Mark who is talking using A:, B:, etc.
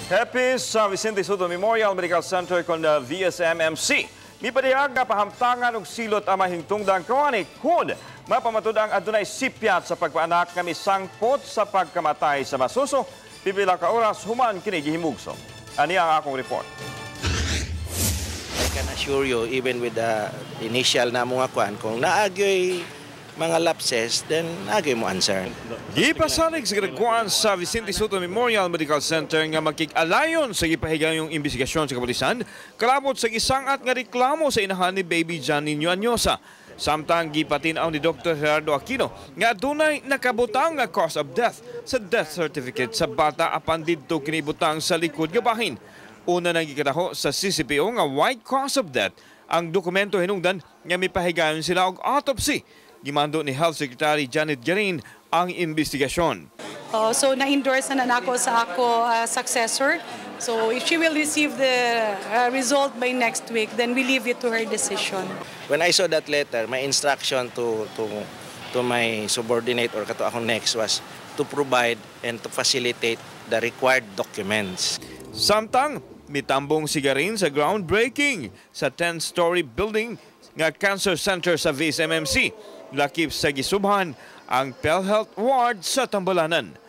A: Hepe sa Vicente Sotto Memorial Medical Center kon VSMMC mipadayag nga pahamtangan og silot ang mahingtungdang kawani kung mapamatud-ang adunay sipyat sa pagpaanak nga misangpot sa pagkamatay sa masuso pipila ka oras human kini gihimugso. Ani ang akong report.
B: I can assure you, even with the initial na mga kwan, kung naa gyoy mga lapses, then naa gyoy mo answer.
A: Gipasalig sa kadakuan sa Vicente Sotto Memorial Medical Center nga makig-alayon sa gipahigayong investigasyon sa kapulisan kalabot sa gisangat nga reklamo sa inahan ni baby John Nino Añosa. Samtang gipatin-aw ni Dr. Gerardo Aquino nga adunay nakabutang nga cause of death sa death certificate sa bata apan didto kini ibutang sa likod nga bahin. Una nang gikataho sa CCPO nga way cause of death ang dokumento hinungdan nga mipahigayon sila og autopsy. Gimando ni Health Secretary Janet Garin ang investigasyon.
C: So na-endorse na nako sa ako successor. So if she will receive the result by next week, then we leave it to her decision.
B: When I saw that letter, my instruction to my subordinate or kato akong next was to provide and to facilitate the required documents.
A: Samtang mitambong si Garin sa groundbreaking sa 10-story building nga cancer center sa VSMMC. Lakip sa gisubhan ang PhilHealth Ward sa Tambalanan.